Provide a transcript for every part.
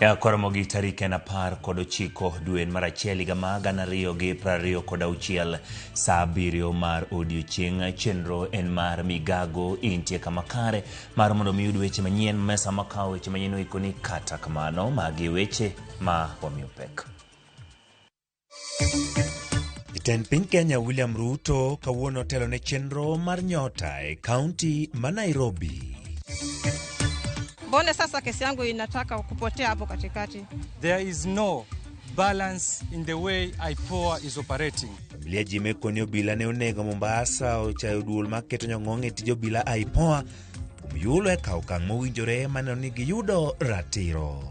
Ya koromogi tarik en 19 dwe mar achiel higa mar 2026 saa 7 mar odiochieng'. Chenro en mar Migago intie kama kare mar mondo mi yud weche manyien, mesa makawo weche manyien oikoni. Kata kamano magi weche ma wamiyo pek. Jatend piny Kenya William Ruto kawuono otelo ne chenro mar nyota e kaunti ma Nairobi. Mbona sasa kesi yangu inataka kupotea hapo katikati? There is no balance in the way IPOA is operating. Familia ji mekoni obila ne onego Mombasa ochayo duol mar keto nyong'ong' e tij obila IPOA kuom yulo e kawo okang' mowinjore maneno ni giyudo ratiro.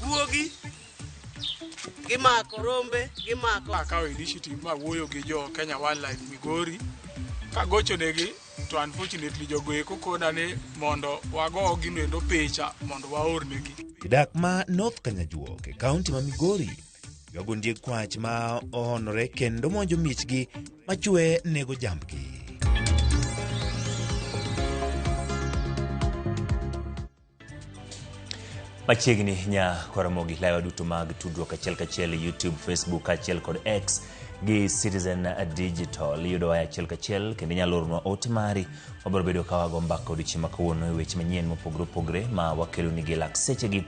Guogi gimako rombe gimako. Akawo initiative ma wuoyo gi jo Kenya Wildlife Migori kagochonegi to unfortunately jogo eko kona ni mondo wago gino endo picha mondo waornegi. Jodak ma North Kanyajuok e kaunti ma Migori ywago ondieg kwach ma ohonore kendo monjo miechgi machwe nego jambgi. Machiegni nya Kwaramogi lawa duto mag tudruok achiel kachiel YouTube, Facebook kaachiel kod X gi Citizen Digital. Iyudowa achiel kachiel kendo inyalo oronwa ote mari. Wabiro bedo ka wago mbaka odiochieng' ma kawuono e weche manyien mopogore opogore ma wakeloni gi lak sechegi.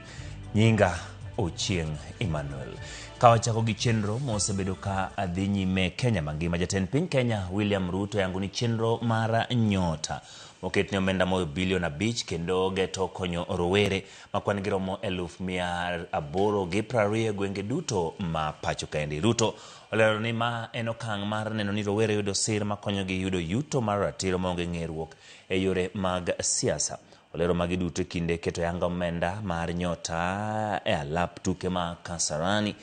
Nyinga Ochieng' Emmanuel. Ka wachako gi chenro mosebedo ka dhi nyime Kenya mangima, jatend piny Kenya William Ruto yango ni chenro mar nyota oketne omenda moyo bilion 5 kendo geto konyo rowere ma kwan gi romo 820,000 e gwenge duto ma pacho kaendi. Ruto olero ni ma en okang' mar neno ni rowere yudo sir makonyogi yudo yuto mar ratiro maonge ng'eruok e yore mag siasa. Olero magi duto e kinde keto yanga omenda mar nyota e alap tuke ma Kasarani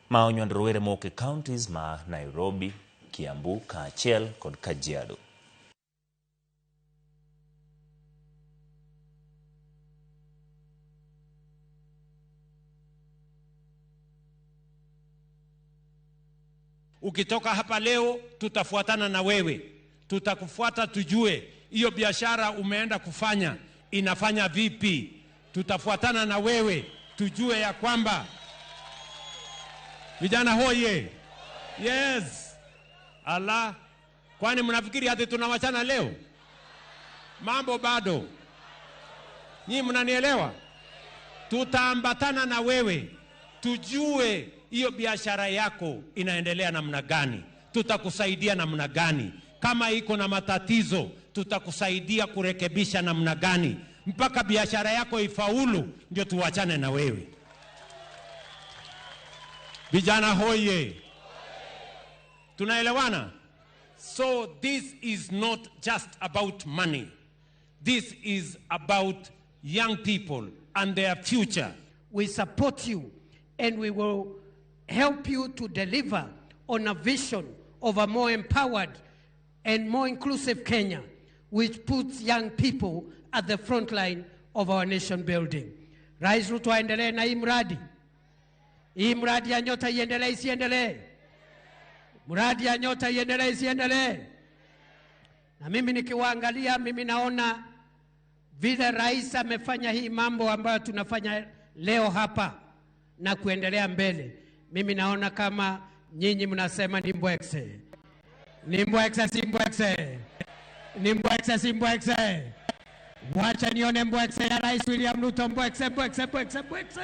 ma onywando rowere mowuok e counties ma Nairobi, Kiambu kaachiel kod Kajiado. Ukitoka hapa leo tutafuatana na wewe, tutakufuata tujue hiyo biashara umeenda kufanya inafanya vipi. Tutafuatana na wewe tujue ya kwamba vijana hoye. Yes. Allah, kwani mnafikiri hati tunawachana leo? Mambo bado. Nyinyi mnanielewa? Tutaambatana na wewe tujue hiyo biashara yako inaendelea namna gani, tutakusaidia namna gani, kama iko na matatizo tutakusaidia kurekebisha namna gani, mpaka biashara yako ifaulu, ndio tuwachane na wewe. Vijana hoye, tunaelewana? So this is not just about money. This is about young people and their future. We support you and we will help you to deliver on a vision of a more empowered and more inclusive Kenya, which puts young people at the front line of our nation building. Rais Ruto aendelee na hii mradi. Hii mradi ya nyota iendelee isiendelee? Mradi ya nyota iendelee isiendelee? Na mimi nikiwaangalia, mimi naona vile rais amefanya hii mambo ambayo tunafanya leo hapa na kuendelea mbele. Mimi naona kama nyinyi mnasema ni mbwekse. Ni mbwekse, si mbwekse. Ni mbwekse, si mbwekse. Wacha nione mbwekse ya Rais William Ruto, mbwekse, mbwekse, mbwekse, mbwekse.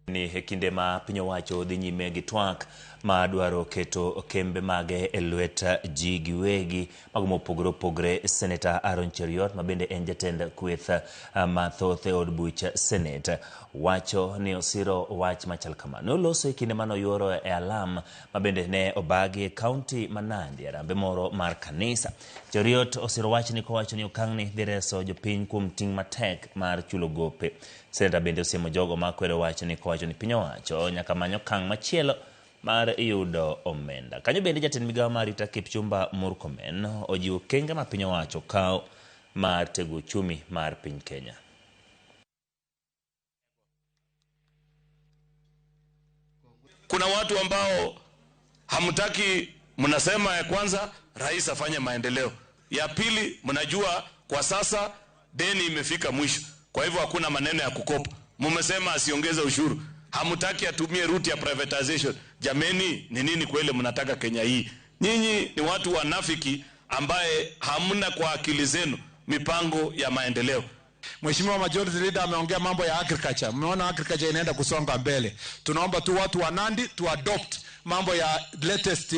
Ni e kinde ma piny owacho dhi nyime gi twak ma dwaro keto kembe mage e lwet ji giwegi mago mopogore opogore. Senator Aaron Cheruiyot ma bende en jatend kweth mathoth e od buch Senate wacho ni osiro wach machal kama. Noloso e kinde mane oyuoro e alam ma bende ne obagi e kaunti ma Nandi arambe moro mar kanisa. Cheruiyot osiro wachni kowacho ni okang'ni dhi reso jopiny kuom ting' matek mar chulo gope. Senator bende osiemo jogo ma kwedo wachni kowacho ni piny owacho nyaka many okang' machielo mar yudo omenda. Kanyo bende jatend migawo mar arita Kipchumba Murkomen ojiwo okenge ma piny owacho kawo mar tego uchumi mar piny Kenya. Kuna watu ambao hamtaki, mnasema ya kwanza rais afanye maendeleo, ya pili mnajua Kwa sasa deni imefika mwisho, kwa hivyo hakuna maneno ya kukopa. Mumesema asiongeze ushuru, hamutaki atumie route ya privatization. Jameni, ni nini kweli mnataka Kenya hii? Nyinyi ni watu wanafiki ambaye hamna kwa akili zenu mipango ya maendeleo. Mheshimiwa Majority Leader ameongea mambo ya agriculture. Mmeona agriculture inaenda kusonga mbele. Tunaomba tu watu wa Nandi to adopt mambo ya latest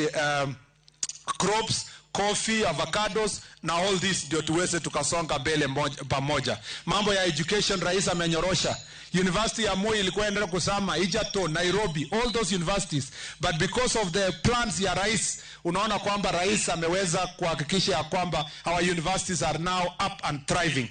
crops, coffee, avocados na all this ndio tuweze tukasonga mbele pamoja. Mambo ya education rais amenyorosha. University ya Moi ilikuwa inaendelea kusama, Egerton, Nairobi, all those universities. But because of the plans ya rais, unaona kwamba rais ameweza kuhakikisha ya kwamba our universities are now up and thriving.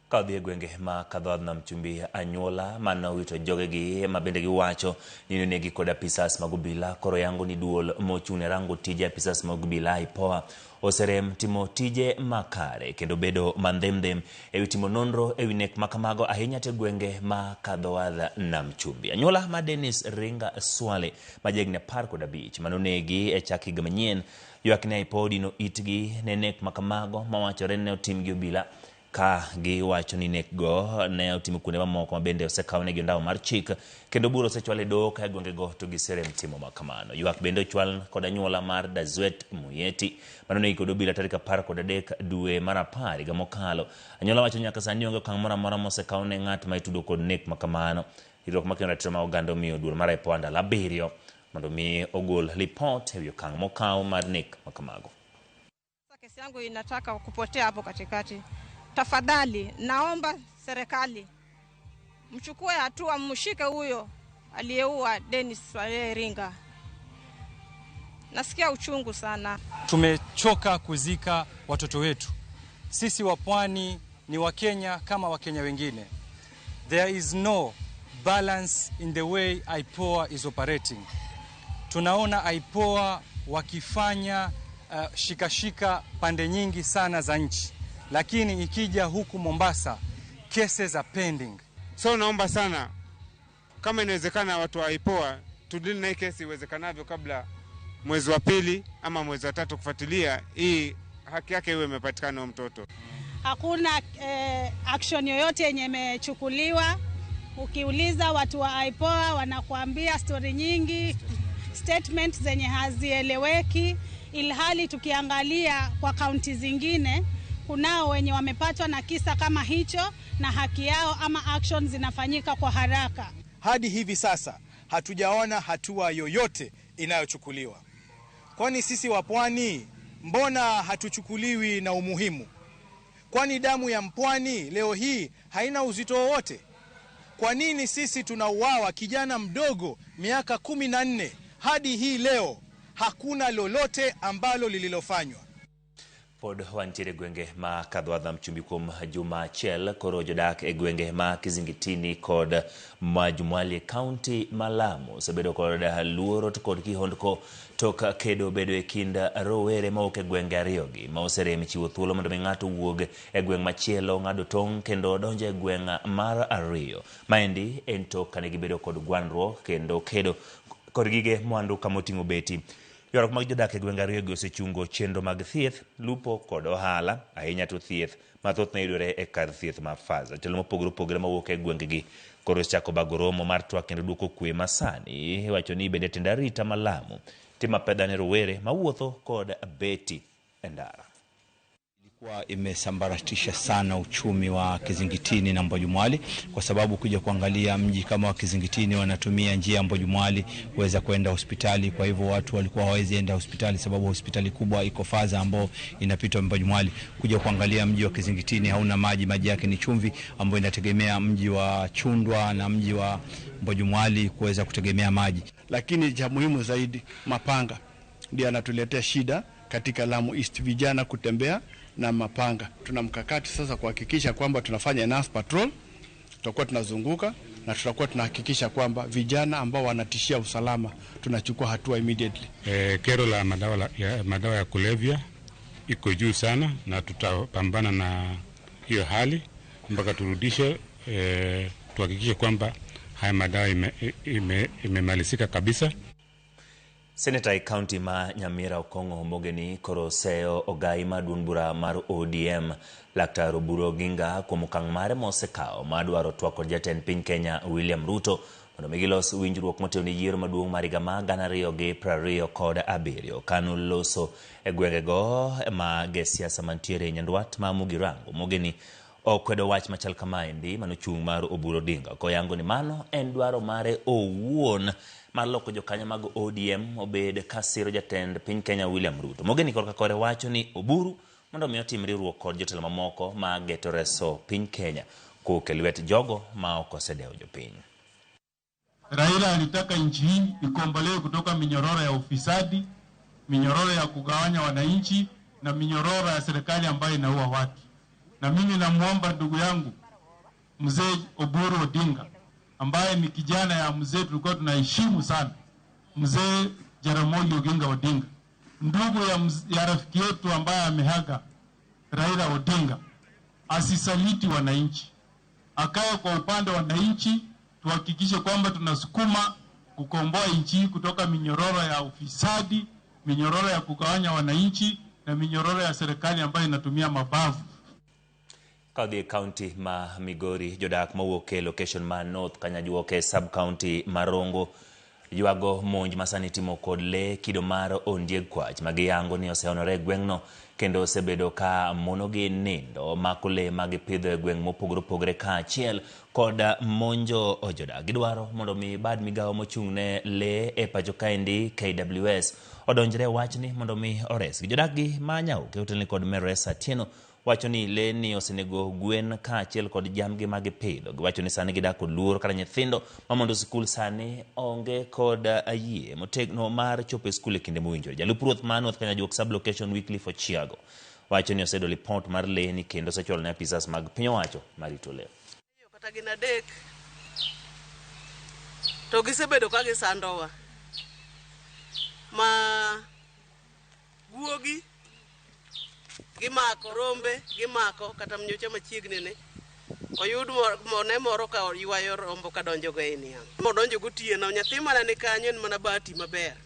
Ka odhi e gwenge ma Kadhodh Nam Chumbi, anyuola mane owito jogegi ma bende giwacho ni nonegi kod apisas mag obila koro yango ni duol mochung' ne rango tije apisas mag obila IPOA oserem timo tije makare kendo bedo mandhemdhem ewi timo nonro ewi nek makamago ahinya te gwenge ma Kadhodh Nam Chumbi. Anyuola ma Dennis Ringa Swale ma jahigni 15 manonegi e chak higa manyien ywak ne IPOA odino itgi ne nek makamago mawachore ne otim gi obila ka giwacho ni nek go ne otimo kuonde mamoko ma bende osekawnegi ondawo mar chik kendo bura osechwal e doho ka e gwengego to giserem timo makamano. Ywak bende ochwal kod anyuola mar Dazwet Muyeti manonegi kod obila tarik 13 dwe mar 10 higa mokalo. Anyuola wacho nyaka sani onge okang' moro amora mosekaw ne ng'at ma itudo kod nek makamano. Riwruok makelo ratiro mag oganda omiyo duol mar IPOA ndalo 7 mondo mi ogol lipot ewi okang' mokaw mar nek makamago. Kesi yangu inataka kupotea hapo katikati. Tafadhali naomba serikali mchukue hatua, mshike huyo aliyeua Dennis Swale Ringa. Nasikia uchungu sana. Tumechoka kuzika watoto wetu. Sisi wa pwani ni Wakenya kama Wakenya wengine. There is no balance in the way IPOA is operating. Tunaona IPOA wakifanya shikashika pande nyingi sana za nchi, lakini ikija huku Mombasa cases are pending. So naomba sana kama inawezekana watu wa IPOA tudili na hii kesi iwezekanavyo kabla mwezi wa pili ama mwezi wa tatu, kufuatilia hii haki yake iwe imepatikana mtoto. Hakuna action yoyote yenye imechukuliwa. Ukiuliza watu wa IPOA wanakuambia story nyingi, statement zenye hazieleweki, ilhali tukiangalia kwa kaunti zingine kunao wenye wamepatwa na kisa kama hicho na haki yao ama action zinafanyika kwa haraka. Hadi hivi sasa hatujaona hatua yoyote inayochukuliwa. Kwani sisi wa pwani mbona hatuchukuliwi na umuhimu? Kwani damu ya mpwani leo hii haina uzito wowote? Kwa nini sisi tunauawa kijana mdogo miaka 14 hadi hii leo hakuna lolote ambalo lililofanywa? Pod wantiere gwenge ma Kadhodh Nam Chumbi kuom juma achiel koro jodak e gwenge ma Kizingitini kod Majumwali e kaunti ma Lamu osebedo kod luoro to kod kihondko tok kedo bedo e kind rowere mawuok e gwenge ariyogi ma oserem chiwo thuolo mondo mi ng'ato owuog e gweng' machielo ng'ado tong' kendo donjo e gweng' mar ariyo. Maendi en tok kane gibedo kod gwandruok kendo kedo kod gige mwandu kamoting'o beti. Ywaruok mag jodak e gwenge ariyogi osechungo chenro mag thieth, lupo kod ohala, ahinya to thieth mathoth ne yudore e kar thieth ma Faza. Jotelo mopogore opogore mawuok e gwengegi koro osechako bago romo mar twak kendo duoko kwe masani. Iwacho ni bende tend arita ma Lamu timo apedha ne rowere mawuotho kod beti e ndara. Ilikuwa imesambaratisha sana uchumi wa Kizingitini na Mbojumwali, kwa sababu kuja kuangalia mji kama wa Kizingitini wanatumia njia ya Mbojumwali kuweza kwenda hospitali. Kwa hivyo watu walikuwa hawawezi enda hospitali sababu hospitali kubwa iko Faza ambao inapitwa Mbojumwali. Kuja kuangalia mji wa Kizingitini hauna maji, maji yake ni chumvi ambayo inategemea mji wa Chundwa na mji wa Mbojumwali kuweza kutegemea maji. Lakini cha muhimu zaidi, mapanga ndio yanatuletea shida katika Lamu East, vijana kutembea na mapanga. Tuna mkakati sasa kuhakikisha kwamba tunafanya enough patrol, tutakuwa tunazunguka na tutakuwa tunahakikisha kwamba vijana ambao wanatishia usalama tunachukua hatua immediately. Kero la madawa ya kulevya iko juu sana na tutapambana na hiyo hali mpaka turudishe, tuhakikishe kwamba haya madawa imemalizika kabisa. Seneta e kaunti ma Nyamira Okong'o Omogeni koro oseyo ogai mar duond bura mar ODM Laktar Oburu Oginga kuom okang' mare mosekawo mar dwaro twak kod jatend piny Kenya William Ruto mondo mi gilos winjruok motelo ne yiero maduong' mar higa mar 2027. Kano loso e gwengego mag siasa mantiere nyandwat ma Mugirango, Omogeni okwedo wach machal kamaendi manochung' mar Oburu Odinga koyango ni mano en dwaro mare owuon mar loko jokanyo mag ODM obed kasiro jatend piny Kenya William Ruto. Omogeni korka kore wacho ni Oburu mondo mi otim riwruok kod jotelo mamoko ma geto reso piny Kenya kowuok e lwet jogo ma ok osedewo jopiny. Raila alitaka nchi hii ikombolewe kutoka minyororo ya ufisadi, minyororo ya kugawanya wananchi na minyororo ya serikali ambayo inaua watu. Na mimi namuomba ndugu yangu Mzee Oburu Odinga ambaye ni kijana ya mzee tulikuwa tunaheshimu sana, Mzee Jaramogi Oginga Odinga, ndugu ya rafiki yetu ambaye amehaga Raila Odinga, asisaliti wananchi, akae kwa upande wa wananchi. Tuhakikishe kwamba tunasukuma kukomboa nchi kutoka minyororo ya ufisadi, minyororo ya kugawanya wananchi na minyororo ya serikali ambayo inatumia mabavu. Kadhi e kaunti ma Migori, jodak mowuok e location ma North Kanyajuok e sub county ma Rongo ywago monj masani itimo kod lee kido mar ondieg kwach ma giyango ni oseonore e gweng'no kendo osebedo ka monogi nindo mako lee ma gipidho e gweng' mopogore opogore kaachiel kod monjo jodak. Gidwaro mondo mi bad migawo mochung' ne lee e pacho kaendi KWS odonjre e wachni mondo mi oresgi. Jodak gi ma Nyauke otelni kod Meresa Atieno wacho ni lee ni osenego gwen kaachiel kod jamgi ma gipidho. Giwacho ni sani gidak kod luoro kata nyithindo ma mondo sikul sani onge kod yie motegno mar chopo e skul e kinde mowinjore. Jalup ruoth ma North Kanyajuok sub-location Wycliffe Ochiago wacho ni oseyudo lipot mar lee ni kendo osechwalo ne apisas mag piny owacho marito lee. Kata gin adek to gisebedo ka gisandowa ma guogi gimako, rombe gimako, kata mnyocha machiegni ni oyud mone moro ka ywayo rombo kadonjo go e niang'. Modonjo gotieno, nyathi mana ni kanyo en mana bahati maber.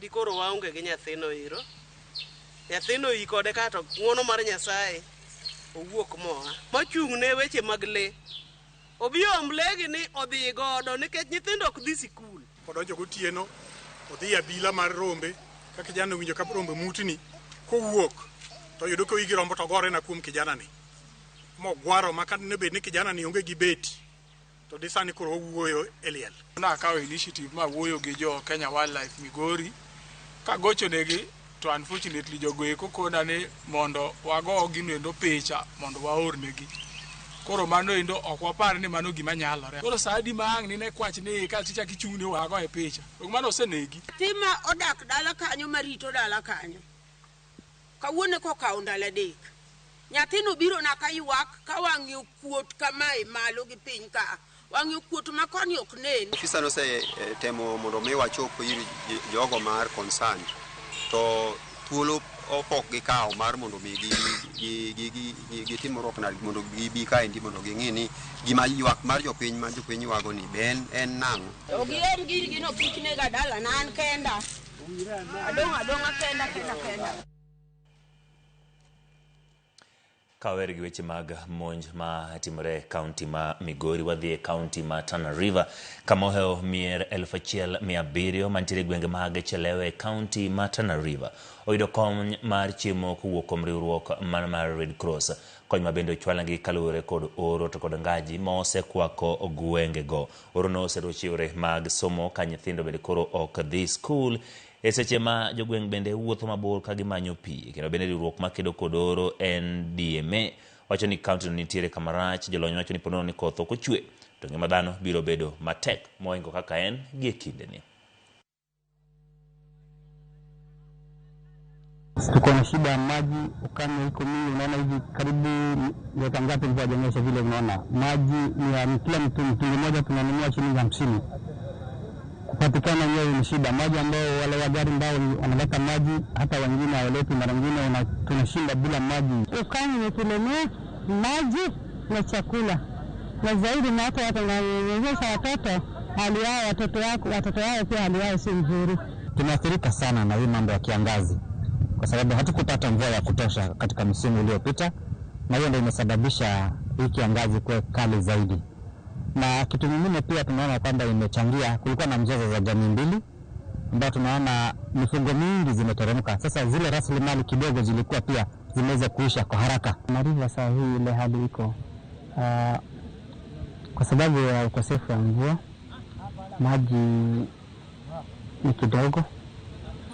Dikoro waonge gi nyathino iro. Nyathino i kode ka to ng'uono mar Nyasaye owuok moa. Mochung' ne weche mag lee. Obi om lee gi ni odhi godo nikech nyithindo ok dhi sikul. Odonjo gotieno, odhi abila mar rombe, ka kijana owinjo ka rombe mutni, kowuok to yudo ka wigi rombo to gore na kuom kijana ni. Mogwaro ma ka ne bed ni kijana ni onge gi beti to di sani koro owuoyo e liel. Nakawo initiative ma wuoyo gi jo Kenya Wildlife Migori kagochonegi to unfortunately jogo eko kona ni mondo wago gino endo picha mondo waornegi. Koro mano endo ok wapar ni mano gima nyalore. Koro sa adi ma ang' nine kwach ni ka tichak ichung' ni wago e picha. To mano osenegi. Tima odak dala kanyo marito dala kanyo. Kawuono kokawo ndalo adek. Nyathino biro na ka ywak ka wang'e okuot kamae malo gi piny ka. Wang'e okuot ma koni ok nen. Ofisa nose temo mondo mi wachop ir jogo mar concerned to thuolo opok gikawo mar mondo mi gitim rokna mondo gibi kaendi mondo ging'i ni gima ywak mar jopiny ma jopiny ywago ni be en nang'o. Ogiom girgi no kik nega dala na an kenda. Adong' adong'a kenda kenda kenda. Kawer gi weche mag monj ma timore e kaunti ma Migori, wadhi e kaunti ma Tana River kama ohewo mier 1700 mantiere e gwenge mag Chelewe e kaunti ma Tana River oyudo kony mar chiemo kowuok kuom riwruok mar Red Cross. Kony ma bende ochwalnegi kaluwore kod oro to kod ngaji ma osekwako gwengego. Orono oserocho yore mag somo ka nyithindo bende koro ok dhi skul e seche ma jogweng' bende wuotho mabor ka gimanyo pi. Kendo bende riwruok makedo kod oro NDMA wacho ni kaunti no nitiere kama rach. Jolony wacho ni ponono ni koth ok ochwe to ngima dhano biro bedo matek mohingo kaka en gie kindeni. Tuko na shida ya maji, ukame iko mingi. Unaona hivi karibu miaka ngapi mvua haijanyesha vile, unaona maji ni ya kila mtu, mtungi mmoja tunanunua shilingi 50. Kupatikana yenyewe ni shida. Maji ambao wale wa gari ambao wanaleta maji hata wengine hawaleti, mara nyingine tunashinda bila maji. Ukame umetulemea maji na chakula, na zaidi na hata watu wananyonyesha watoto, hali yao watoto wao pia hali yao si nzuri. Tumeathirika sana na hii mambo ya kiangazi kwa sababu hatukupata mvua ya kutosha katika msimu uliopita, na hiyo ndio imesababisha hii kiangazi kuwa kali zaidi. Na kitu kingine pia tunaona kwamba imechangia, kulikuwa na mzozo za jamii mbili ambao tunaona mifugo mingi zimeteremka. Sasa zile rasilimali kidogo zilikuwa pia zimeweza kuisha kwa haraka. Mariva saa hii ile hali iko kwa sababu ya ukosefu wa mvua, maji ni kidogo,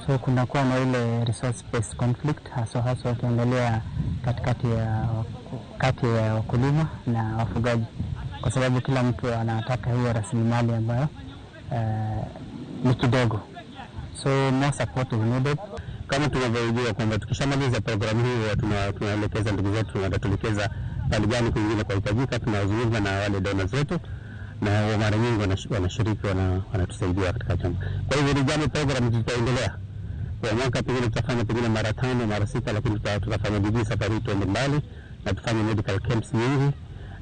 so kunakuwa na ile resource based conflict, haswa haswa ukiangalia katikati ya kati ya wakulima na wafugaji, kwa sababu kila mtu anataka hiyo rasilimali ambayo ni kidogo, so more support is needed. Kama tunavyojua kwamba tukishamaliza programu hii tunaelekeza ndugu zetu, watatuelekeza pale gani kwingine kunahitajika. Tunazungumza na wale donors wetu na mara nyingi wanashiriki, wanatusaidia katika jambo. Kwa hivyo ni jambo program tutaendelea kwa mwaka, pengine tutafanya pengine mara 5 mara 6, lakini tutafanya bidii safari hii tuende mbali na tufanye medical camps nyingi,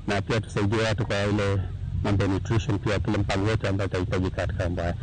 na pia tusaidie watu kwa ile mambo ya nutrition, pia kile mpango wetu ambao utahitajika katika mambo haya.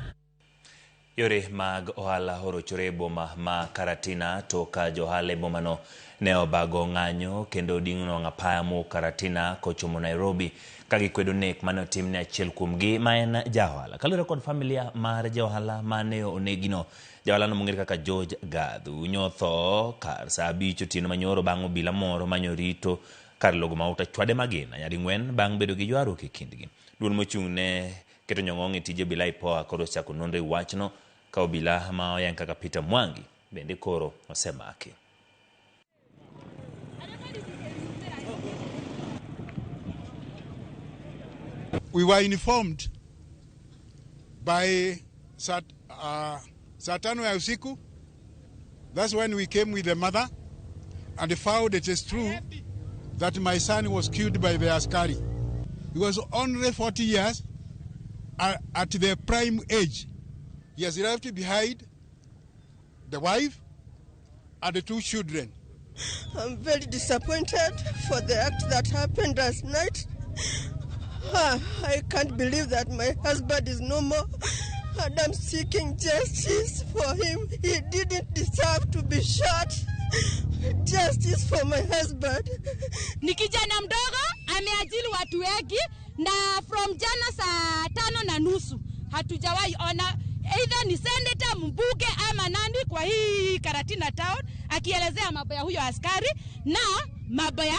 Yore mag ohala orochore e boma ma Karatina to ka johala e bomano ne obago ng'anyo kendo ding'o apaya mowuok Karatina kochomo Nairobi ka gikwedo nek mane otim ne achiel kuomgi ma en ja ohala. Kaluwore kod familia mar ja ohala mane onegino, ja ohalano mong'ere kaka George Gathu nyotho kar saa 5 otieno manyoro bang' obila moro manyorito kar logo mauta chwade magina nyading'wen bang' bedo gi ywaruok e kindgi. Duol mochung' ne keto nyong'ong' e tije obila IPOA koro osechako nonro e wachno ka obila ma oyang kaka Peter Mwangi bende koro osemaki. We were informed by saa 5 ya usiku. That's when we came with the mother and found it is true that my son was killed by the askari. He was only 40 years at the prime age. He has left behind the wife and the 2 children. I'm very disappointed for the act that happened last night. I can't believe that my husband is no more, and I'm seeking justice for him. He didn't deserve to be shot. Justice for my husband. Ni kijana mdogo ameajiri watu wengi, na from jana saa 5:30 hatujawahi ona either ni senator, mbunge ama nani kwa hii Karatina town akielezea mambo ya huyo askari na mambo ya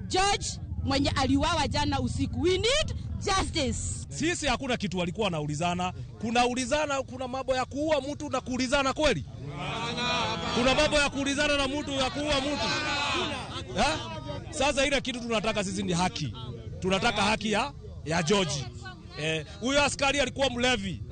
George mwenye aliuawa jana usiku. We need justice. Sisi hakuna kitu walikuwa wanaulizana. Kunaulizana, kuna mambo ya kuua mtu na kuulizana kweli? Kuna mambo ya kuulizana na mtu ya kuua mtu? Ha? Sasa ile kitu tunataka sisi ni haki. Tunataka haki ya George. Huyo askari alikuwa mlevi.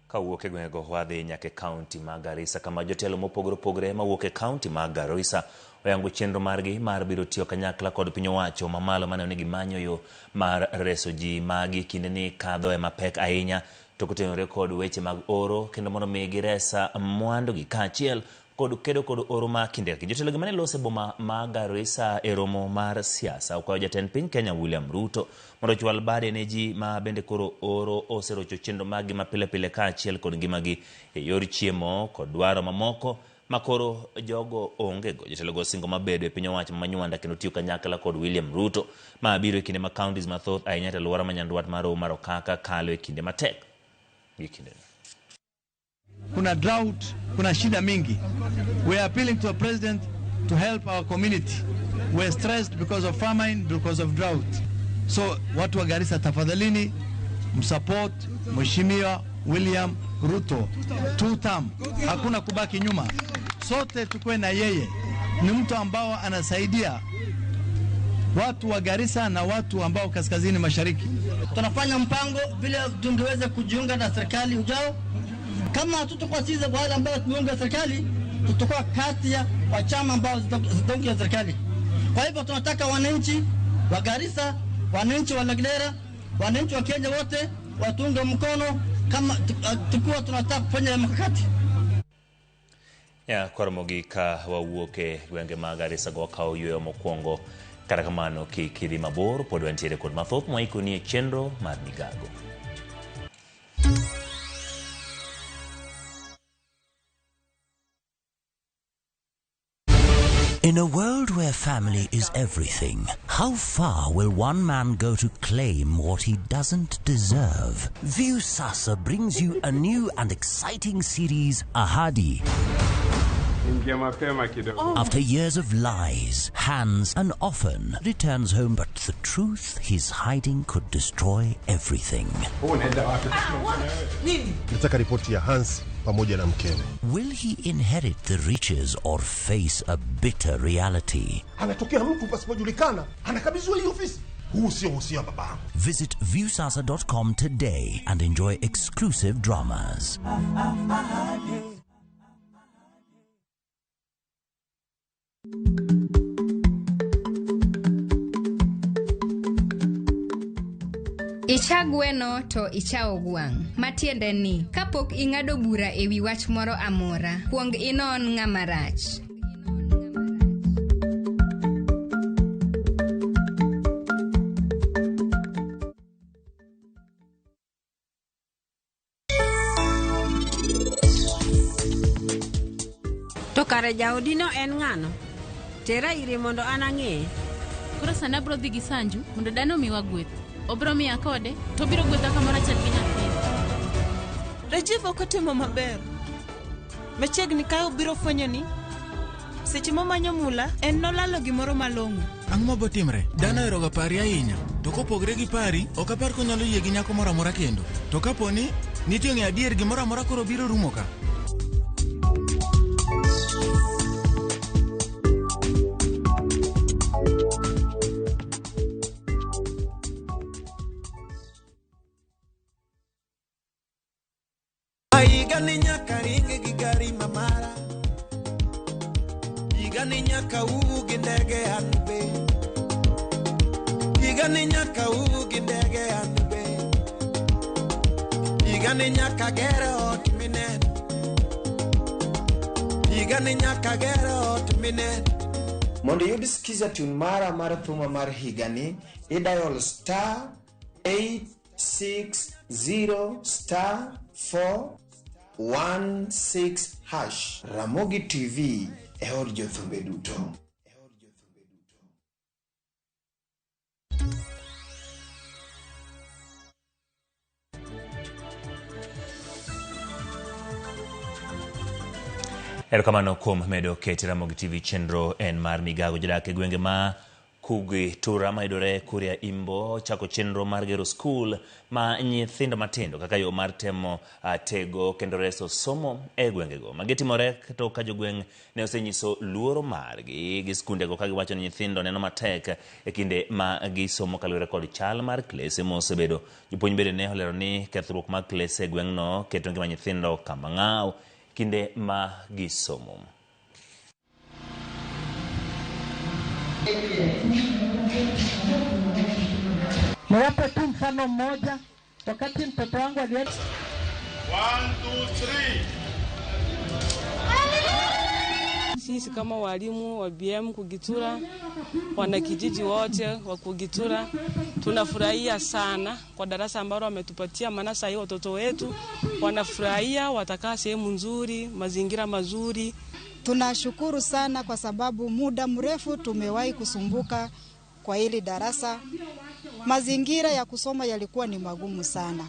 Kawuok e gwengego wadhi nyaka e kaunti ma Garissa kama jotelo mopogore opogore mawuok e kaunti ma Garissa oyango chenro margi mar biro tiyo kanyakla kod piny owacho mamalo maneno ni gimanyo yo mar reso ji magi kinde ni kadho e mapek ahinya to kotenore kod weche mag oro kendo mondo mi giresa mwandugi kaachiel kod kedo kod oro ma kinde ka kinde. Jotelo gi mane loso e boma ma Garissa e romo mar siasa okwayo jatend piny Kenya William Ruto mondo ochwal bade ne ji ma bende koro oro oserocho chenro maggi ma pile pile kaachiel kod ngimagi e yor chiemo kod dwaro mamoko ma koro jogo onge go. Jotelo go osingo mabedo e piny owacho ma Nywanda kendo tiyo kanyakla kod William Ruto ma biro e kinde ma counties mathoth ahinya e alwora ma Nyandwat mar Hoho mar Okaka kalo e kinde matek gi kindeno. Kuna drought, kuna shida mingi. We are appealing to the president to help our community. We are stressed because of famine, because of drought. So watu wa Garissa, tafadhalini msupport Mheshimiwa William Ruto. 2 term, hakuna kubaki nyuma. Sote tukue na yeye. Ni mtu ambao anasaidia watu wa Garissa na watu ambao kaskazini mashariki. Tunafanya mpango vile tungeweza kujiunga na serikali ujao. Kama hatutakuwa sisi wale ambao tumeunga serikali, tutakuwa kati ya chama ambao zitaunga serikali. Kwa hivyo tunataka wananchi wa Garissa, wananchi wa Lagdera, wananchi wa Kenya wote watunge mkono kama tukiwa tunataka kufanya mkakati. Ya koro mogik wawuok e gwenge mag Garissa go wakawo yueyo mokwongo. Kata kamano kik idhi mabor, pod wantiere kod mathoth mwaikoni e chenro mar Migago. In a world where family is everything, how far will one man go to claim what he doesn't deserve? Viusasa brings you a new and exciting series, Ahadi. Ingia mapema kidogo. After years of lies, Hans an orphan returns home, but the truth he's hiding could destroy everything. Nataka ripoti ya Hans pamoja na mkewe. Will he inherit the riches or face a bitter reality? Anatokea mtu pasipojulikana, anakabidhiwa hii ofisi. Huu sio uhusia wa babangu. Visit viewsasa.com today and enjoy exclusive dramas. Icha gweno to ichawo gwang'. Matiende ni, kapok ing'ado bura e wi wach moro amora, kuong inon ng'ama rach. To kare jaodino en ng'ano? Tera ire mondo an ang'eye. Koro sani abro dhi gi Sanju mondo dano omiwa gweth. Obro miya kode to obiro gwedha kamoro achiel gi nyathina. Rajiv ok otimo maber. Machiegni kae obiro fwenyo ni seche momanyo mula en nolalo gimoro malong'o. Ang'o mabotimre? Dhano oheroga pari ahinya. To kopogre gi pari, ok apar konyalo yie gi nyako moro amora kendo. To kapo ni nitie ng'eyo adier gimoro amora koro biro rumo ka. Higani nyaka ringi gi gari mamara. Higani nyaka uu gi ndege an be. Higani nyaka uu gi ndege an be. Higani nyaka ger ot mineno. Higani nyaka ger ot mineno. Mondo iyud skiza tune mara mar thuma mar higani, idial star 860 star 4 16 hash. Ramogi TV e od jothumbe duto. Erokamano kuom medo keti Ramogi TV chenro en mar migago jodak e gwenge ma Kugwi Tura mayudore Kuria Imbo chako chenro mar gero skul ma nyithindo matindo kaka yo mar temo tego kendo reso somo e gwengego. Magi timore to ka jogweng' ne osenyiso luoro margi gi skundego ka giwacho ni nyithindo neno matek e kinde ma gisomo kaluwore kod chal mar klese mosebedo. Jopuonj bende ne olero ni kethruok mag klese e gweng'no keto ngima nyithindo kama ng'aw kinde ma gisomo. Niwape tu mfano mmoja. Wakati mtoto wangu alienda 1 2 3. Sisi kama walimu wa BM Kugitura, wanakijiji wote wa Kugitura, tunafurahia sana kwa darasa ambalo wametupatia, maana sasa watoto wetu wanafurahia, watakaa sehemu nzuri, mazingira mazuri. Tunashukuru sana kwa sababu muda mrefu tumewahi kusumbuka kwa hili darasa. Mazingira ya kusoma yalikuwa ni magumu sana.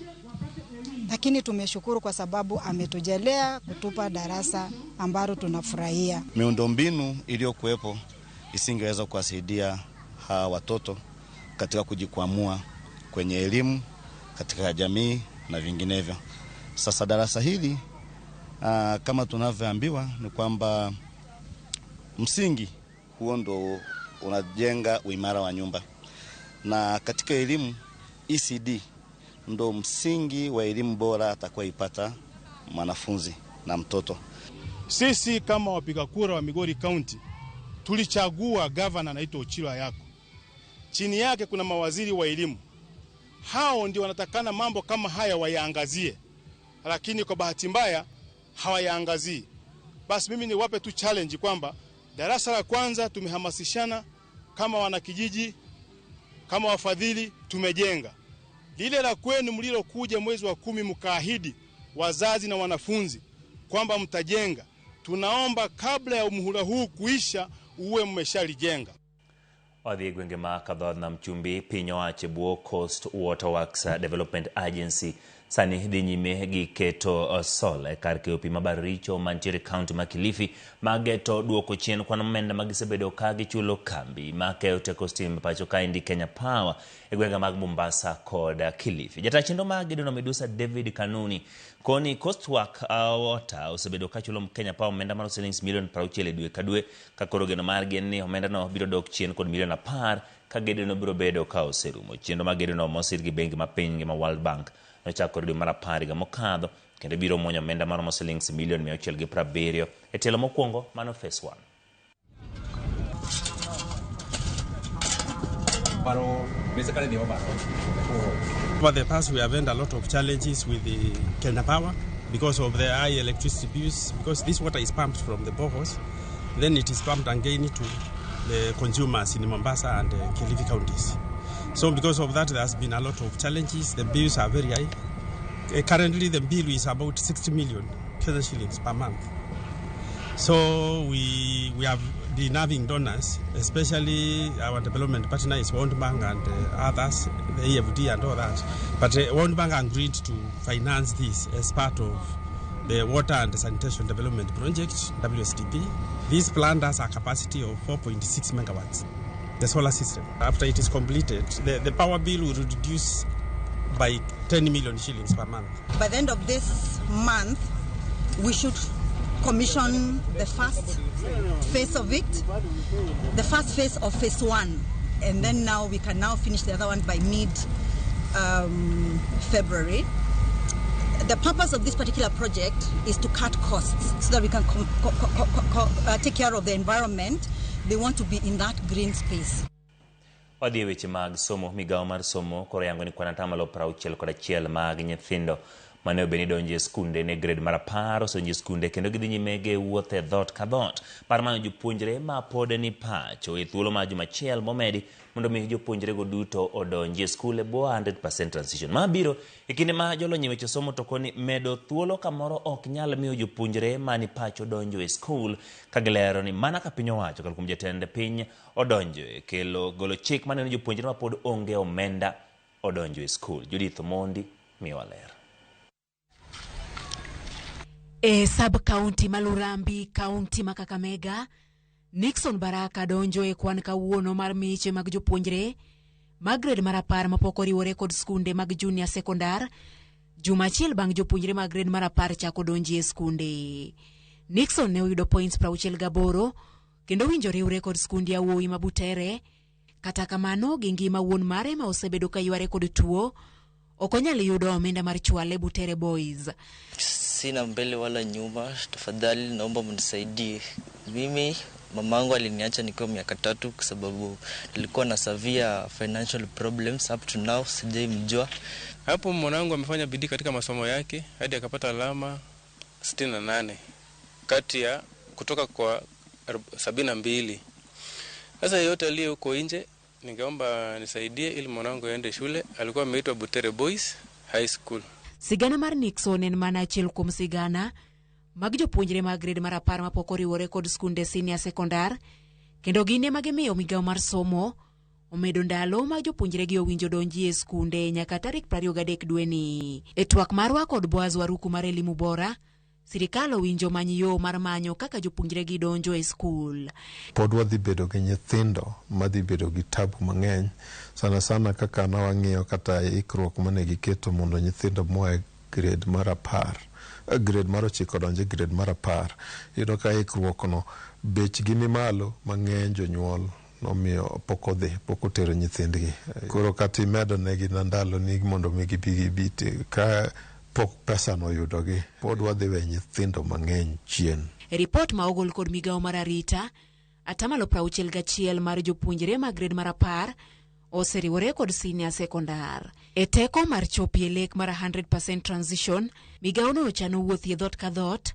Lakini tumeshukuru kwa sababu ametujelea kutupa darasa ambalo tunafurahia. Miundombinu iliyokuwepo isingeweza kuwasaidia hawa watoto katika kujikwamua kwenye elimu, katika jamii na vinginevyo. Sasa darasa hili kama tunavyoambiwa ni kwamba msingi huo ndo unajenga uimara wa nyumba. Na katika elimu ECD ndo msingi wa elimu bora atakayoipata mwanafunzi na mtoto. Sisi kama wapiga kura wa Migori County tulichagua governor anaitwa Ochilo Ayako. Chini yake kuna mawaziri wa elimu. Hao ndio wanatakana mambo kama haya wayaangazie. Lakini kwa bahati mbaya hawayaangazii. Basi mimi niwape tu challenge kwamba darasa la kwanza tumehamasishana kama wanakijiji, kama wafadhili tumejenga. Lile la kwenu mlilokuja mwezi wa 10 mkaahidi wazazi na wanafunzi kwamba mtajenga. Tunaomba kabla ya muhula huu kuisha uwe mmeshalijenga. Wadhi e gwenge ma kadhodh nam chumbi, piny owacho e bwo Coast Water Works Development Agency sani dhi nyime gi keto sola e kar keyo pi ma Bariricho mantiere e kaunti ma Kilifi mageto duoko chien kwan omenda ma gisebedo ka gichulo kambi ma keyo teko stima pacho kaendi Kenya Power e gwenge mag Mombasa kod Kilifi. Jata chenro mag gedono Midusa David Kanuni koni Coast Work Water osebedo ka chulo Kenya Power omenda mar silings milion 60 e dwe ka dwe ka koro geno margi en ni omendano biro dok chien kod milion 10 ka gedono biro bedo ka oserumo. Chenro mag gedono mosir gi bengi ma piny ngima World Bank nochakore dwe mar 10 higa mokadho kendo biro muonyo omenda maromo silings milion 670 e tielo mokwongo mano phase 1. Over the past, we have had a lot of challenges with the Kenya Power because of the high electricity bills, because this water is pumped from the boreholes, then it is pumped again to the consumers in Mombasa and Kilifi counties. So because of that, there has been a lot of challenges. The bills are very high. Currently, the bill is about 60 million Kenya shillings per month. So we have been having donors, especially our development partner is World Bank and others, the AFD and all that. But World Bank agreed to finance this as part of the Water and Sanitation Development Project, WSDP. This plant has a capacity of 4.6 megawatts, the solar system. After it is completed, the power bill will reduce by 10 million shillings per month. By the end of this month, we should commission the first phase of it, the first phase of phase 1, and then now we can now finish the other one by mid-February. The purpose of this particular project is to cut costs so that we can take care of the environment. They want to be in that green space. Wadhi e weche mag somo. Migawo mar somo koro yango ni kwan atamalo 61 mag nyithindo mane obed ni donjo e skunde ne grade mar 10 osedonjo e skunde kendo gidhi nyime gi wuoth e dhoot ka dhoot mar manyo jopuonjre ma pod ni pacho e thuolo mar juma achiel momedi mondo mi jopuonjrego duto odonji e skul e bwo 100% transition. Ma biro e kinde ma jolony e weche somo to koni medo thuolo kamoro ok nyal miyo jopuonjre mani pacho donjo e skul, ka gilero ni mana ka piny owacho kar kuom jatend piny odonjo e kelo golo chik maneno jopuonjre ma pod onge omenda odonjo e skul. Judith Omondi miyowa ler. E sub-county ma Lurambi, county ma Kakamega, Nixon Baraka donjo e kwan kawuono mar miche mag jopuonjre mag grade mar 10 mapok oriwore kod skunde mag junior secondar, juma achiel bang' jopuonjre mag grade mar 10 chako donji e skunde. Nixon ne oyudo points 68 kendo winjo riwre kod skund yawuowi ma Butere. Kata kamano, gi ngima wuon mare ma osebedo ka yware kod tuo, ok onyal yudo omenda mar chwale Butere Boys. Sina mbele wala nyuma, tafadhali naomba mnisaidie. Mimi mamangu aliniacha nikiwa miaka 3 kwa sababu nilikuwa na severe financial problems. Up to now sijaimjua. Hapo mwanangu amefanya bidii katika masomo yake hadi akapata alama 68 kati ya kutoka kwa 72. Sasa yeyote aliye huko nje ningeomba nisaidie ili mwanangu aende shule. Alikuwa ameitwa Butere Boys High School. Sigana mar Nixon en mana achiel kuom sigana mag jopuonjre mag grade mar 10 mapok oriwore kod skunde senior secondar, kendo gin ema gimiyo migawo mar somo omedo ndalo ma jopuonjre gi owinjo donji e skunde nyaka tarik 23 dweni. E twak marwa kod Boaz Waruku mar Elimu Bora, sirikal owinjo many yo mar manyo kaka jopuonjre gi donjo e skul. Pod wadhi bedo gi nyithindo madhi bedo gi tabu mang'eny, sana sana kaka nawang'iyo kata ikruok mane giketo mondo nyithindo moa e grade mar 10, grade mar 9 donje grade mar 10. Iyudo ka ikruok no bechgi ni malo mang'eny, jonyuol nomiyo pok odhi, pok otero nyithindgi. Koro kata imedo negi na ndalo ni mondo mi gibi gibi ka pok pesa no oyudogi, pod wadhi we nyithindo mang'eny chien. E ripot ma ogol kod migawo mar arita, atamalo 61 mar jopuonjre mag grade mar 10 oseriwore kod senior secondar. E teko mar chopo e lek mar 100% transition, migawono ochano wuoth e dhoot ka dhoot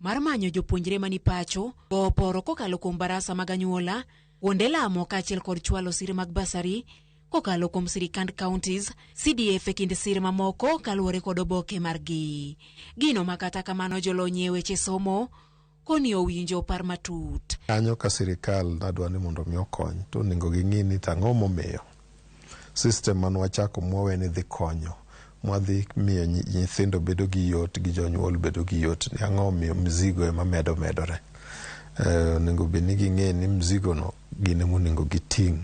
mar manyo jopuonjre mani pacho, gowo poro kokalo kuom barasa mag anyuola, kuonde lamo kaachiel kod chwalo sir mag basari kokalo kuom sirikand counties, CDF e kind sir mamoko kaluwore kod oboke margi. Gino ma kata kamano jolony e weche somo Koni owinjo opar matut. Kanyo ka sirikal nadwa ni mondo mi okony to onego ging'i ni to ang'o momiyo system mane wachako mwawe ni dhi konyo mwadhi miyo nyithindo bedo gi yot gi jonyuol bedo gi yot ni ang'o omiyo mzigo ema medo medore. Onego bed ni ging'e ni mzigo no gin ema onego giting'.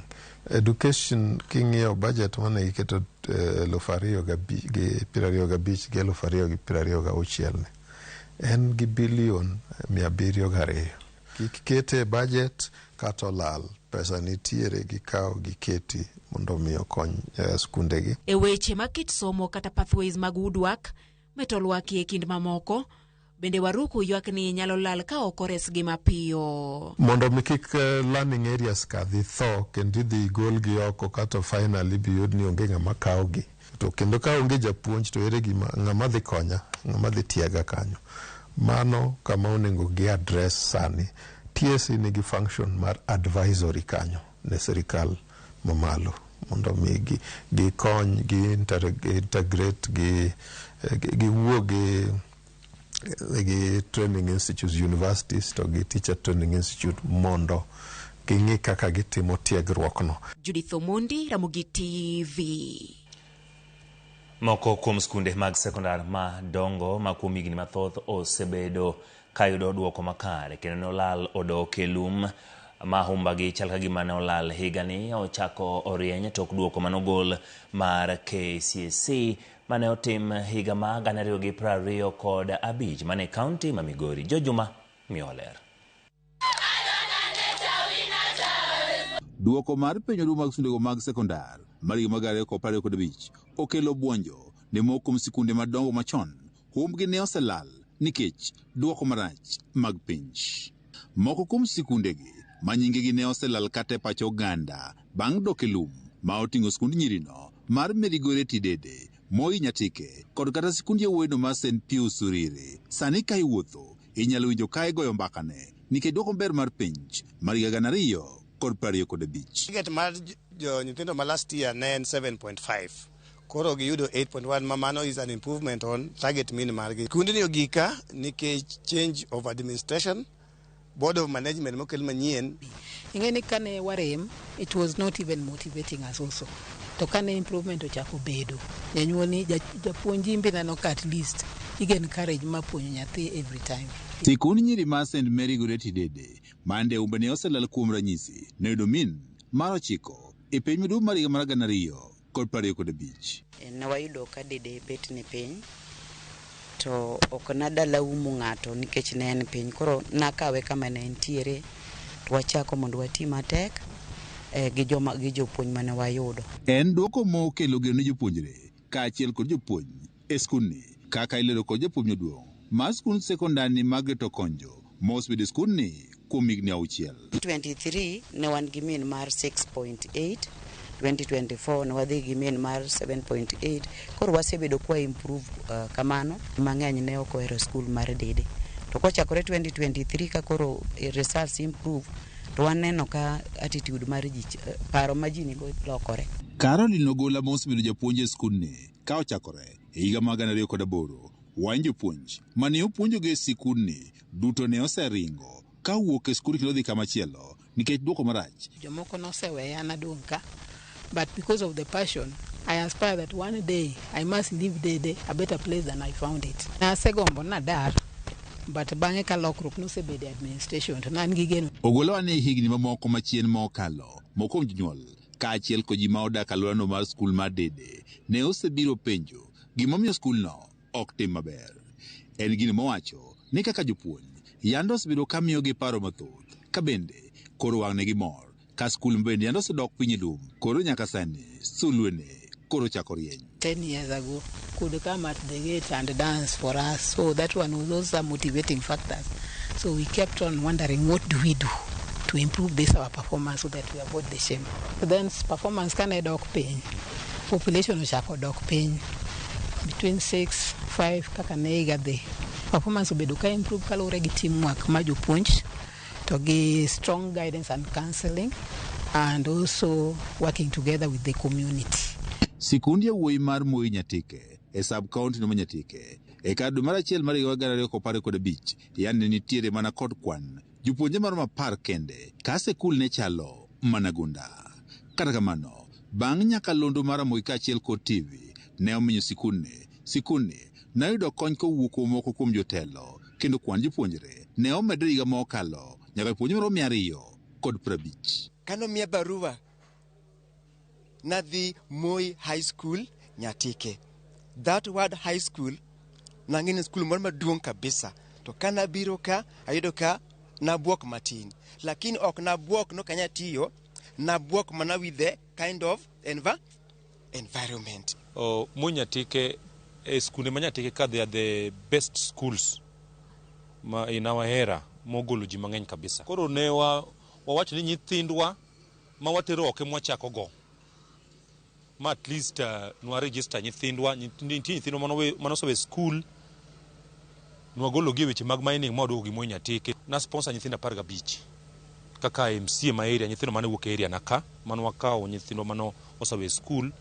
Education king'iyo budget mane giketo 2025 gi 2026 ni en gi bilion 702. Kik kete e budget kata olal, pesa nitiere gikaw giketi mondo mi okony skundegi. E weche mag kit somo kata pathways mag woodwork, metalwork e kind mamoko, bende Waruku ywak ni nyalo lal ka ok oresgi mapiyo. Mondo mi kik learning areas ka dhi tho kendo idhi golgi oko kato finally biyud ni onge ng'ama kawogi. To kendo ka onge japuonj to ere gima ng'ama dhi konya, ng'ama dhi tiega kanyo. Mano kama onego gi address sani. TSC nigi function mar advisory kanyo ne sirikal mamalo mondo mi gikony, gi integrate, giwuo gi training institutes, universities to gi teacher training institute mondo ging'i kaka gitimo tiegruok no. Judith Omondi, Ramogi TV. Moko kuom skunde mag sekondar madongo ma kuom higni mathoth osebedo kayudo duoko makare kendo ne olal odok e lum ma humbagi chal ka gima ne olal higani ochako orieny tok duoko manogol mar KCSE mane otim higa ma 2025 mane kaunti ma Migori. Jojuma miyo ler. Duoko mar penj maduong' mag skundego mag sekondar mar higa mar 2025 okelo buonjo ne moko kuom sikunde madongo machon humbgi ne oselal nikech duoko marach mag penj. Moko kuom sikundegi ma nyingegi ne oselal kata e pach oganda bang' dok e lum ma oting'o skund nyirino mar Mary Goretti Dede, Moi Nyatike kod kata sikund yawuoyino mar St Pius Uriri. Sani ka iwuotho inyalo winjo ka igoyo mbakane nikech duoko maber mar penj mar higa 2025. Target mar jo nyithindo ma last year ne en 7.5 koro giyudo 8.1 ma mano is an improvement on target mean margi. Skundni ogika nikech change of administration, board of management mokel manyien. Ing'e ni kane warem, it was not even motivating us also. To kane improvement ochako bedo, janyuol ni japuonj imbe neno ka at least i encourage ma puonjo nyathi every time. Sikund nyiri mar St Mary Goretti Dede mande humbe ne oselal kuom ranyisi noyudo mean mar 9 e penj maduong' mar higa mar 2025. Ne wayudo ka Dede bet ni piny to ok nadalaumo ng'ato nikech ne en piny, koro nakawe kama ne entiere to wachako mondo wati matek gi joma gi jopuonj mane wayudo. En duoko mokelo geno ne jopuonjre kaachiel kod jopuonj e skundni kaka ilero kod japuonj maduong' mar skund sekondar ni Margaret Okonjo mosebedo e skundni kuom higni 6. 23 ne wan gi mean mar 6.8, 2024 ne wadhi gi mean mar 7.8, koro wasebedo kwa improve kamano. Mang'eny ne ok ohero skul mar Dede, to kochakore 2023 ka koro results improve to waneno ka attitude mar ji, paro ma ji nigo lokore. Caroline Ogola mosebedo japuonj e skundni ka ochakore e higa mar 2008 wany jopuonj mane opuonjogi e sikundni duto ne oseringo ka owuok e skul kendo dhi kamachielo nikech duoko marach. Jomoko noseweya nadong' ka, but because of the passion I aspire that one day I must leave Dede a better place than I found it. Nasegombo nadar, but bang'e ka lokruok nosebedo e administration to ne an gi geno. Ogola ni higni mamoko machien mokalo moko kuom jonyuol kaachiel kod ji ma odak alworano mar skul mar Dede ne osebiro penjo gimomiyo skulno ok tim maber. En gino mowacho ni kaka jopuonj yando osebedo ka miyogi paro mathoth ka bende koro wang'ne mor ka skul bende yando osedok piny e lum koro nyaka sani sulwene koro chako rieny. 10 years ago could come at the gate and dance for us, so that one was also a motivating factor. So we kept on wondering, what do we do to improve this our performance so that we avoid the shame. Then performance kane dok piny, population ochako dok piny between 6 5 kaka ne higa dhi. Performance obedo ka improve kaluwore gi teamwork ma jopuonj to gi strong guidance and counseling and also working together with the community. Sikund yawuoyi mar Moi Nyatike e sub county no ma Nyatike. E kar dwe mar achiel mar higa 2025, yani ne nitiere mana kod kwan jopuonjre maromo 10 kende ka sikul ne chalo mana gunda. Kata kamano, bang' nyakalondo mar Ramogi kaachiel kod TV ne omenyo sikundni, sikundni ne oyudo kony kowuok kuom moko kuom jotelo kendo kwan jopuonjre ne omedore higa ma okalo nyaka jopuonjre maromo 250. Kanomiya barua nadhi Moi High School Nyatike. That word high school nang'e ni skul moro maduong' kabisa. To kanabiro ka ayudo ka nabuok matin. Lakini ok nabuok no kanya tiyo, nabuok mana with the kind of environment. Moi Nyatike, e skunde ma Nyatike ka they are the best schools ma in our era mogolo ji mang'eny kabisa. Koro ne wawacho ni nyithindwa ma watero oko mwachako go ma at least nwa register nyithindwa, nitie nyithindwa manosewe school nwagolo gi e weche mag mining ma waduogo gi Moi Nyatike. Na sponsor nyithindo 15 kaka MCA ma area, nyithindo mane wuok e area na ka mane wakawo nyithindwa mane osewe school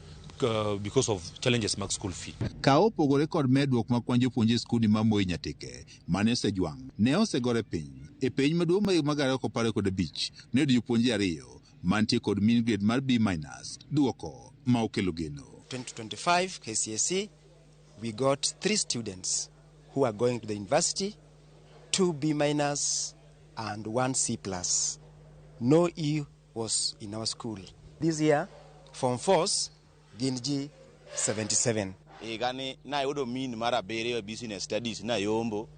because of challenges mag school fee. Ka opogore kod medruok mag kwan jopuonje e skundni ma Moi Nyatike mane osejwang' ne osegore piny e penj maduong' mar higa mar 2025 ne oyudo jopuonje 2 mantie kod mean grade mar B- duoko ma okelo geno. 2025 KCSE we got 3 students who are going to the university, 2 B- and 1 C+. No E was in our school. This year, Form 4s gin ji 77. Higani nayudo mean mar 7 e business studies nayombo,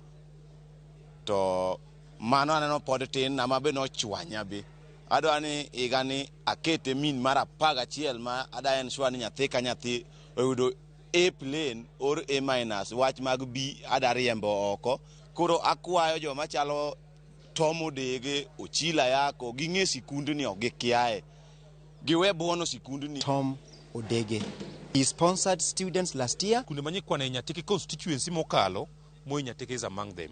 to mano aneno pod tin na mabe nochwanya be. Adwa ni higani akete mean mar 11 ma ada ensure ni nyathi ka nyathi oyudo A plain or A minus, wach mag B ada riembo oko. Koro akwayo joma chalo Tom Odege, Ochila Yako, ging'e sikundni ok gikiaye. Giwe buono sikundni. Tom Odege. He sponsored students last year. Kunde manyikwane Nyatike constituency mokalo, Moi Nyatike is among them.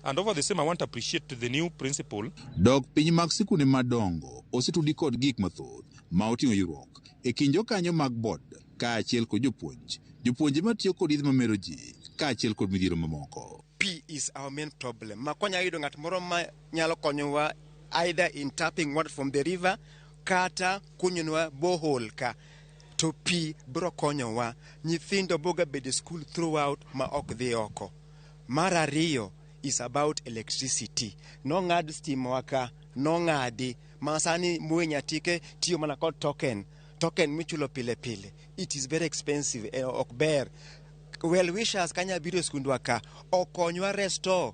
And over the same, I want to appreciate the new principal. Dok piny mag sikunde madongo osetudi kod gik mathoth ma oting'o ywaruok e kind jokanyo mag board kaachiel kod jopuonj, jopuonje matiyo kod yedhe mamero ji kaachiel kod midhiero mamoko. P is our main problem. Ma konya yudo ng'at moro ma nyalo konyowa either in tapping water from the river kata kunyonwa borehole ka to pi biro konyowa. Nyithindo boga bedo e school throughout ma ok dhi oko. Mar ariyo is about electricity. Nong'ad stima wa ka, nong'adi. Ma sani Moi Nyatike tiyo mana kod token. Token michulo pile pile. It is very expensive, ok ber. Well wishers kanya biro e skundwa ka okonywa restore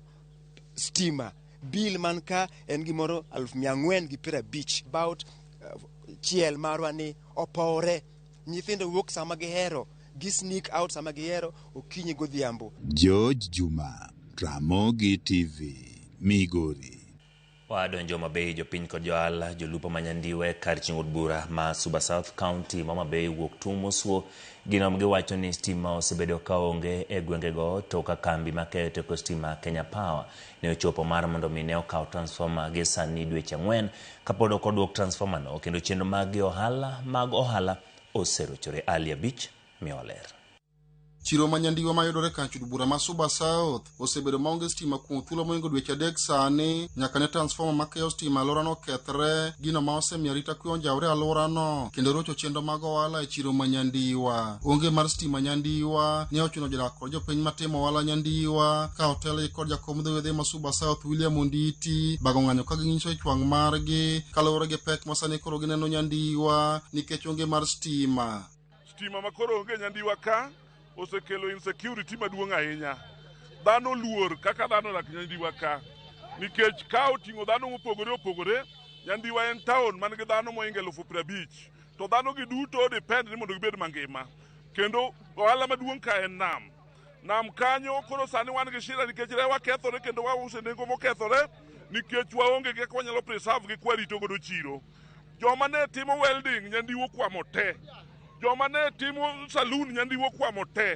stima. Bill man ka en gimoro 450,000. About chiel marwa ni opowre. Nyithindo wuok sama gihero, gi sneak out sama gihero okinyi godhiambo. George Juma, Ramogi TV, Migori. Wadonjo Homa jopiny kod johala jolupo ma Nyandiwe kar ching'o od bura ma Suba South County ma Homa Bay wuok tung' mosuo gino giwacho ni stima osebedo kaonge e gwengego to ka kambi makeyo teko stima Kenya Power ne ochopo mar mondo mi ne okaw transformer gi sani dweche 4 kapod ok oduok transformer no kendo chenro mag ohala mag ohala oserochore. Ali Abich miyo ler. Chiro ma Nyandiwa mayudore kar od bura ma Suba South osebedo maonge stima kuom thuolo mohingo dweche 3 sani nyaka ne transformer makeyo stima alworano kethre, gino ma osemiyo arita kwe onjawre e alworano kendo rocho chenro mag ohala e chiro ma Nyandiwa. Onge mar stima Nyandiwa ne ochuno jodak kod jopiny matimo ohala Nyandiwa ka otelgi kod jakom dho wedhe ma Suba South William Onditi bago ng'anyo ka ginyiso ich wang' margi kaluwore gi pek ma sani koro gineno Nyandiwa nikech onge mar stima. Stima ma koro onge Nyandiwa ka osekelo insecurity maduong' ahinya. Dhano luor kaka dhano odak Nyandiwa ka nikech ka oting'o dhano mopogore opogore. Nyandiwa en town man gi dhano mohingo 50,000 to dhano gi duto depend ni mondo gibed mangima kendo ohala maduong' ka en nam. Nam kanyo koro sani wan gi shida nikech rewa kethore kendo wauso e nengo mokethore nikech waonge gi kaka wanyalo preserve gi kwarito godo chiro. Joma ne timo welding Nyandiwa okwamo te. Joma ne timo saloon Nyandiwa okwamo te.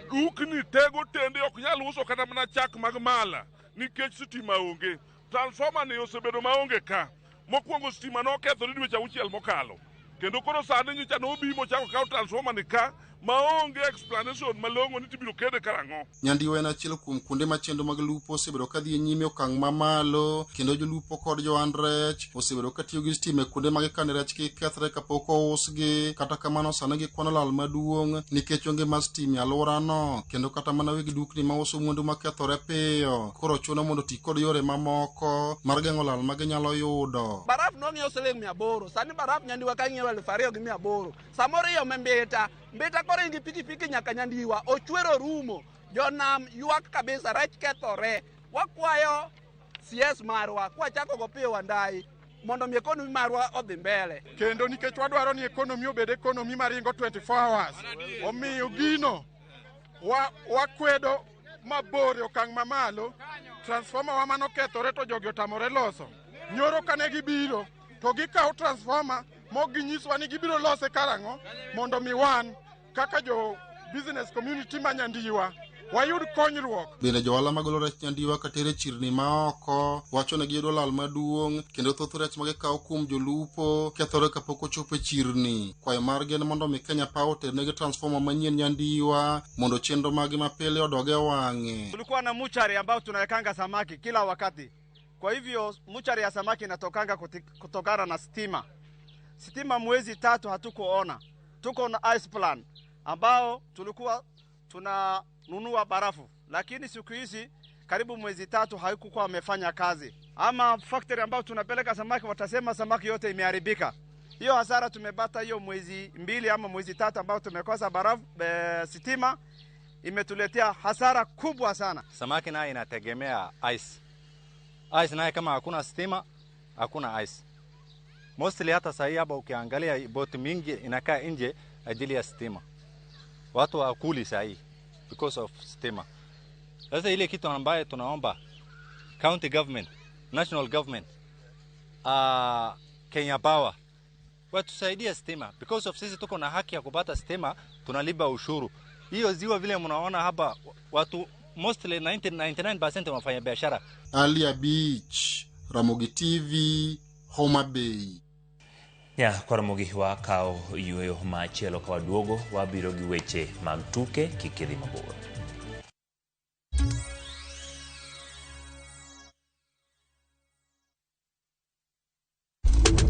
Dukni te gotende ok nyal uso kata mana chak mag mala nikech sitima onge. Transformer ni osebedo maonge ka. Mokwongo stima nokethore dweche 6 mokalo. Kendo koro sani nyocha nobi mochako kawo transformer ni ka Maonge explanation malong'o ni tibiro kede karang'o. Nyandiwa en achiel kuom kuonde ma chenro mag lupo osebedo ka dhi e nyime okang' mamalo kendo jolupo kod johand rech osebedo ka tiyo gi stima e kuonde ma gikane rech kik kethre kapok ousgi. Kata kamano sani gikwano lal maduong' nikech onge mar stima e alworano kendo kata mana weg dukni mauso mwandu makethore piyo koro chuno mondo oti kod yore mamoko mar geng'o lal ma ginyalo yudo. Baraf nong'iew siling 800, sani baraf Nyandiwa ka ng'iew 2800. Samoro iome mbita, mbita koro in gi pikipiki nyaka Nyandiwa, ochwero rumo. Jonam ywak kabisa, rech kethore. Wakwayo CS marwa, kwachako go piyo Wandayi, mondo mi economy marwa odhi mbele. Kendo nikech wadwaro ni economy obed economy maringo 24 hours, omiyo gino wakwedo mabor e okang' mamalo. Transformer wa manokethore to jogi otamore loso. Nyoro kane gibiro to gikawo transformer mok ginyiswa ni gibiro lose karang'o mondo mi wan kaka jo business community ma Nyandiwa wayud konyruok. Bende johala magolo rech Nyandiwa katere chirni maoko wacho ni giyudo lal maduong' kendo thoth rech ma gikawo kuom jolupo kethore kapok ochopo e chirni. Kwayo margi en mondo mi Kenya Power oternegi transformer manyien Nyandiwa mondo chenro maggi mapile odog e wang'e. Tulikuwa na muchari ambao tunawekanga samaki kila wakati. Kwa hivyo muchari ya samaki inatokanga kutokana na stima. Stima mwezi 3 hatukuona. Tuko na ice plan ambao tulikuwa tunanunua barafu, lakini siku hizi karibu mwezi 3 haikuwa amefanya kazi. Ama factory ambao tunapeleka samaki watasema samaki yote imeharibika. Hiyo hasara tumepata hiyo mwezi 2 ama mwezi 3 ambao tumekosa barafu, sitima imetuletea hasara kubwa sana. Samaki naye inategemea ice. Ice naye kama hakuna stima, hakuna ice. Mostly hata sahi hapa ukiangalia boti mingi inakaa nje ajili ya stima. Watu hawakuli sahi because of stima. Sasa ile kitu ambaye tunaomba county government, national government, Kenya Power watusaidie stima because of sisi tuko na haki ya kupata stima, tunalipa ushuru. Hiyo ziwa vile mnaona hapa watu mostly 99% wanafanya biashara. Alia Beach, Ramogi TV, Homa Bay. Ya Ramogi wakawo yueyo machielo ka waduogo wabiro gi weche mag tuke kik idhi mabor.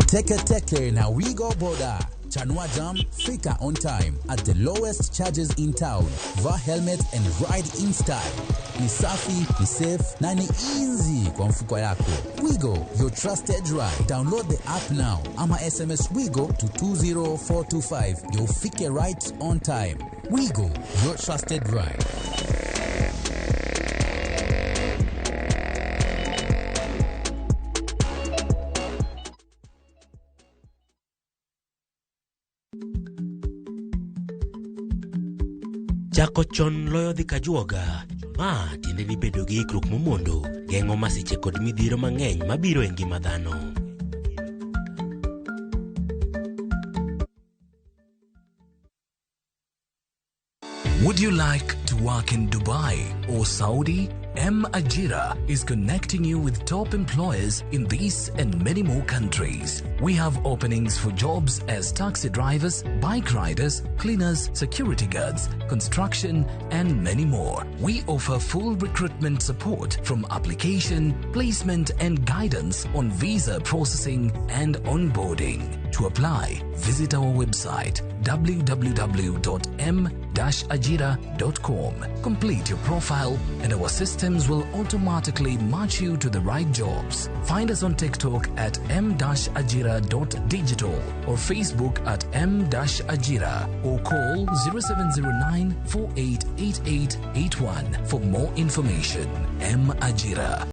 Teke Teke na Wigo Boda. Chanua Jam, fika on time at the lowest charges in town. Vaa helmet and ride in style. Ni safi, ni safe na ni easy kwa mfuko yako. Wigo, your trusted ride. Download the app now ama SMS Wigo to 20425. You'll fike right on time. Wigo, your trusted ride. Chako chon loyo dhi kajuoga, ma tiende ni bedo gi ikruok momondo, geng'o masiche kod midhiero mang'eny mabiro e ngima dhano. Would you like to work in Dubai or Saudi? M Ajira is connecting you with top employers in these and many more countries. We have openings for jobs as taxi drivers, bike riders, cleaners, security guards, construction, and many more. We offer full recruitment support from application, placement, and guidance on visa processing and onboarding. To apply, visit our website www.m-ajira.com. Complete your profile and our systems will automatically match you to the right jobs. Find us on TikTok at m-ajira.digital or Facebook at m-ajira or call 0709 488881 for more information. M Ajira.